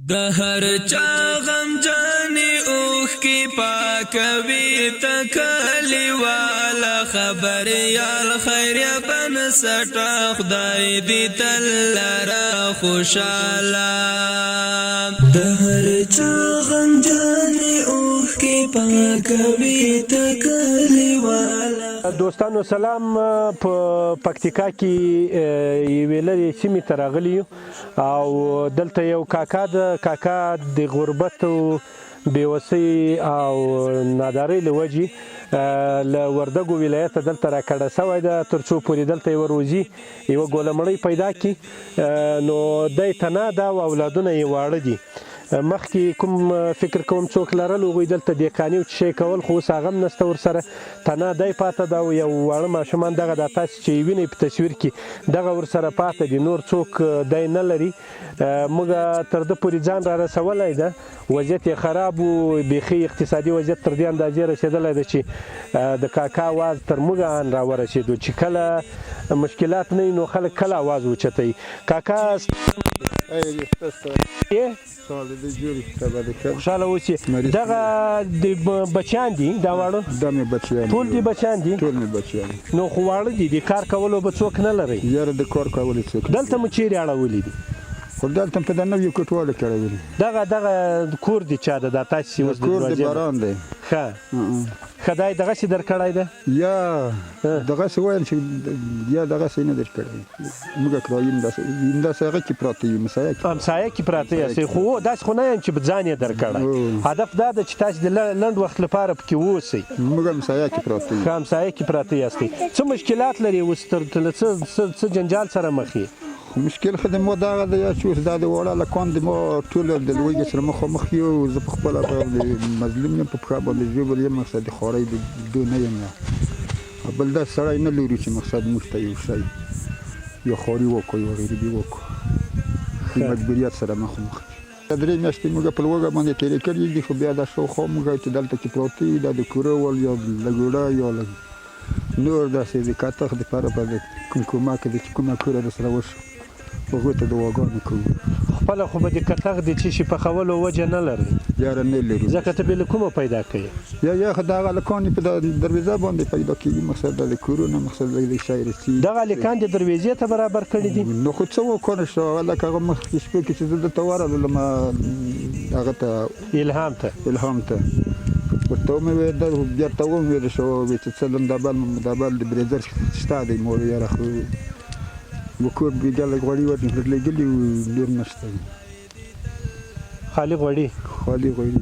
د هر چا غم جانې اوښکې پاکوي ته کلیواله خبریال خیریه بنسټه خدای دې تل لره خوشحاله. د هر چا غم جانې اوښکې پاکوي ته کلیواله. دوستانو سلام، په پکتیکا کې یوې لرې سیمې ته راغلي یو او دلته یو کاکا ده. کاکا د غربت او بېوسۍ او نادارۍ له وجې له وردګو ولایته دلته راکډه شوی ده، تر څو پورې دلته یوه روزي یوه ګوله مړۍ پیدا کړي. نو دی تنها ده او اولادونه یې واړه دي. مخکې کوم فکر کوم څوک لرل، هغوی دلته دهقاني او څه شی کول، خو اوس هغه هم نشته ورسره. تنها دی پاته ده او یو واړه ماشومان دغه دا تاسې چې یې وینئ په تصویر کې دغه ورسره پاته دي، نور څوک دی نه لري. موږ تر ده پورې ځان را رسولی ده. وضعیت یې خراب و، بیخي اقتصادي وضعیت تر دې اندازې رسېدلی ده چې د کاکا اواز تر موږ ان را ورسېدو، چې کله مشکلات نه وي نو خلک کله اواز اوچتوي. کاکا خوشحاله اوسې. دغه د بچیان دي دا واړه؟ دا مې بچیان. ټول دي بچیان دي؟ ټول مې بچیان. نو خو واړه دي، د کار کولو به څوک نه لرئ؟ یاره د کار کولو څوک. دلته مو چیرې اړولي دي؟ خو دلته په د نویو کوټوالو کې اړولي. دغه دغه کور دي چا ده دا تاسې اوس د کور د باران دی. ښه ښه، دا یې دغسې درکړی ده؟ یا دغسې وایم چې یا دغسې نه درکړی، موږ کرایي همداسې هغه کې پراته یو، همسایه کې. همسایه کې پراته یاستئ، خو داسې خو نه یم چې ځان یې درکړی. هدف دا ده چې تاسې د لنډ وخت لپاره پکې اوسئ. موږ همسایه کې پراته یو. ښه، همسایه کې پراته یاستئ. څه مشکلات لرې اوس، تر له څه څه جنجال سره مخ یې؟ خو مشکل خو د ما دغه دی چې اوس دا د واړه هلکان د ما ټول د لوږې سره مخامخ یو. زه په خپله مظلوم یم، په پښه باندې ژوبل یم، مقصد د خوارۍ د دو نه یم. بل داسې سړی نه لرو چې مقصد موږ ته یو شی یا خواري وکړو یا غریبي وکړو. د مجبوریت سره مخامخ یو. درې میاشتې موږ په لوږه باندې تېرې کړې دي، خو بیا دا شاوخوا موږ چې دلته کې پراته یو، دا د کوره ول یا لګوړه یا نور داسې د کتخ دپاره به د کوم کومک د چې کومه کوره درسره وشو هغو ته دعاګانې کوو. خپله خو به د کتغ د څه شي پخولو وجه نه لرئ؟ یاره نه لرو. ځکه ته بې له کومه پیدا کوې؟ یا یا خو دغه هلکان یې په درویزه باندې پیدا کېږي، مقصد د کورونه مقصد لږ لږ شی رسي. دغه هلکان دې درویزې ته برابر کړي دي؟ نو خو څه وکړو شو، هغه لکه هغه مخکې شپې کې چې زه دلته ورغلم هغه ته. الهام ته. الهام ته ورته ومې ویل، دا بیرته ومې ویل شو چې څه لم دبل دبل د بریدر شته دی. مور یاره خو وکور بیګا لږ غوړي ور لګلي وو، نور نشته دی. خالي غوړي. خالي غوړي.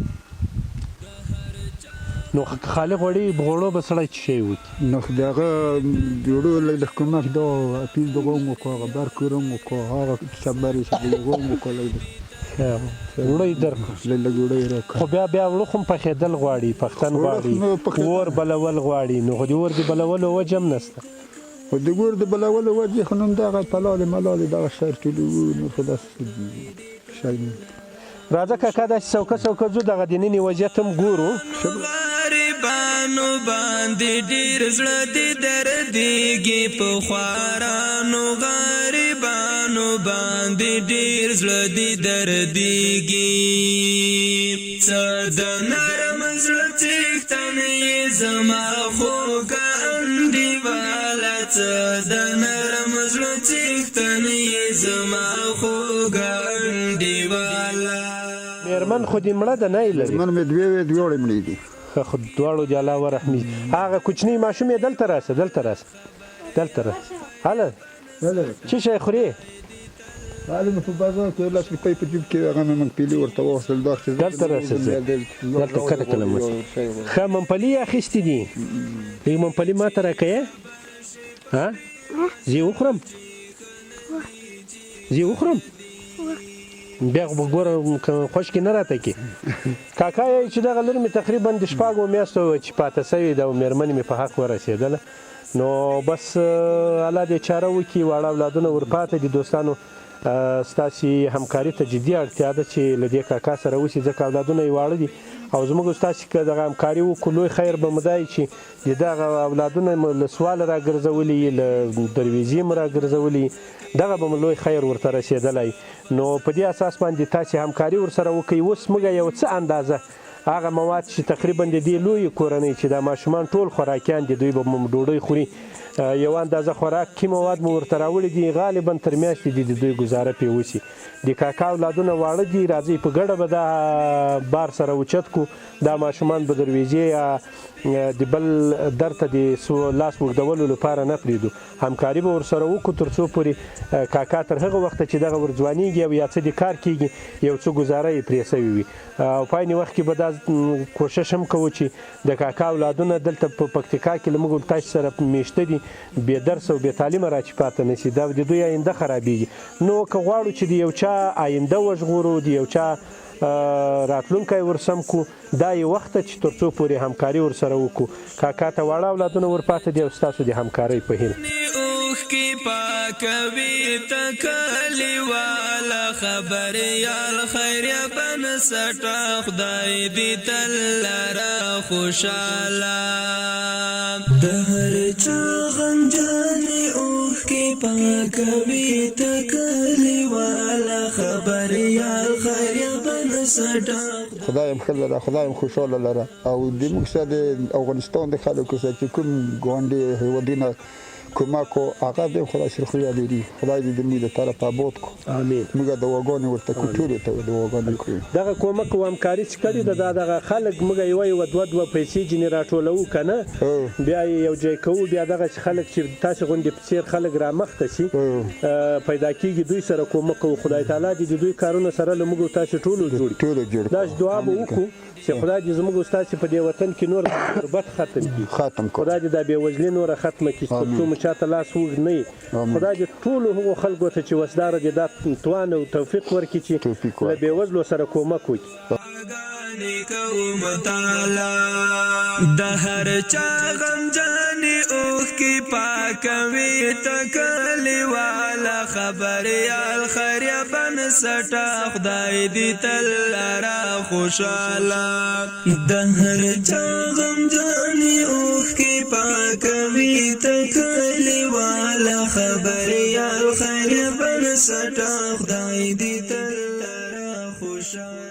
نو خالي غوړي غوړو به سړی څه شی وکړي؟ نو د هغه جوړو لږ د کومک دا اپیل دغه هم وکړو، هغه بر کور هم وکړو، هغه چمبر یې چې هغه هم وکړو، لږ اوړه یې درکړو. لږ لږ اوړه یې راکړه. خو بیا بیا اوړه خو هم پخېدل غواړي، پختن غواړي، اور بلول غواړي، نو خو د اور د بلولو وجه هم نشته. خو د اور د بلولو وجه خو نن دغه پلالې ملالې دغه شی ټولوو، نور خو داسې شی نه. راځه کاکا داسې څوکه څوکه ځو، دغه د نني وضعیت هم ګورو. غریبانو باندې ډیر زړه دې دردیږي، په خوارانو غریبانو باندې ډیر زړه دې دردیږي. څه د نرم زړه څښتن یې زما خوږه انډیواله، څه د نرم زړه څښتن یې زما خوږه انډیواله. مېرمن خو دې مړه ده، نه یې لرې؟ مېرمن مې دوې وې، دواړې مړې دي. ښه خو دواړو دې الله ورحمي. هغه کوچنی ماشوم یې دلته راسه، دلته راسه، دلته راسه، هله څه شی خورې؟ هلې مې په بازار کې لس روپۍ په جیب کې هغه مې ممپلي ورته واخیستل، دا چې دلته راسه، زه دلته کته کله مه ښه ممپلي یې اخیستې دي. لږ ممپلي ماته راکوې؟ ها زه یې وخورم؟ زه یې وخورم؟ بیا خو به ګوره خوشکې نه راته کې. کاکا یې چې دغه لور مې تقریبا د شپږو میاشتو چې پاته سوې ده او مېرمنې مې په حق ورسېدله، نو بس الله دې چاره وکړي. واړه اولادونه ورپاته دي. دوستانو ستاسې همکاري ته جدي اړتیا ده چې له دې کاکا سره وشي، ځکه اولادونه یې واړه دي. او زموږ او ستاسې که دغه همکاري وکړو، لوی خیر به مو دا وي چې د دغه اولادونه مو له سواله راګرځولي یي، له درویزې مو راګرځولي یي، دغه به مو لوی خیر ورته رسېدلی. نو په دې اساس باندې تاسې همکاري ورسره وکړئ. اوس موږ یو څه اندازه هغه مواد چې تقریبا د دې لویې کورنۍ چې دا ماشومان ټول خوراکیان دي، دوی به مو ډوډۍ خوري، یوه اندازه خوراکي مواد مو ورته راوړي دي، غالبا تر میاشتې دې د دوی ګزاره پرې وشي. د کاکا اولادونه واړه دي، راځئ په ګډه به دا بار سره اوچت کړو، دا ماشومان به درویزې یا د بل در ته د لاس اوږدولو لپاره نه پرېږدو، همکاري به ورسره وکړو تر څو پورې کاکا تر هغه وخته چې دغه ور ځوانېږي او یا څه د کار کېږي یو څه ګزاره یې پرې شوې وي. او په عین وخت کې به دا کوشش هم کوو چې د کاکا اولادونه دلته په پکتیکا کې له موږ او تاسو سره میشته دي، بې درسه او بې تعلیمه را چې پاته نه شي، دا د دوی آینده خرابیږي. نو که غواړو چې د یو چا آینده وژغورو، د یو چا راتلونکی ورسم کړو، دا یې وخت ده چې تر څو پورې همکاري ورسره وکړو. کاکا ته واړه اولادونه ورپاته دي او ستاسو د همکارۍ په هیله. اوښکې پاکوي ته کلیواله خبریال خیریه بنسټه خدای دې تل لره خوشاله. د هر چا غمجنې اوښکې پاکوي ته کلیواله خبریال خیریه بنسټه. خدای هم ښه لره، خدای هم خوشحاله لره. او د موږ سره د افغانستان د خلکو سره چې کوم ګاونډي هېوادونه کومک کو، هغه دې خدای سره خو لري. خدای دې موږ د طرف آباد کو. امین. موږ دعاګانې ورته کو، ټولو ته دعاګانې کوو. دغه کومک او همکاري چې کړې ده، دا دغه خلک موږ یوه یوه دوه دوه پیسې ځینې راټولوو که نه، بیا یې یو ځای کوو، بیا دغسې خلک چې تاسې غوندې په څېر خلک رامخته شي پیدا کېږي، دوی سره کومک کوو. خدای تعالی دې د دوی کارونه سره له موږ او تاسې ټولو جوړ کړي. داسې دعا به وکړو چې خدای دې زموږ او ستاسې په دې وطن کې نور غربت ختم کړي، ختم کړي. خدای دې دا بېوزلي نوره ختمه کړي چې تر څو مو چاته لاس اوږد نه وي. خدای دې ټولو هغو خلکو ته چې وسداره دي دا توان او توفیق ورکړي چې له بېوزلو سره کومک وکړي. دعاګانې کوم تاله د هر چا غمجنې اوښکې پاکوي ته کلیواله خبریال خیریه بنسټه خدای دې تل لره خوشاله. د هر چا غمجنې اوښکې پاکوي ته کلیواله خبریال خیریه بنسټه خدای دې تل لره خوشاله.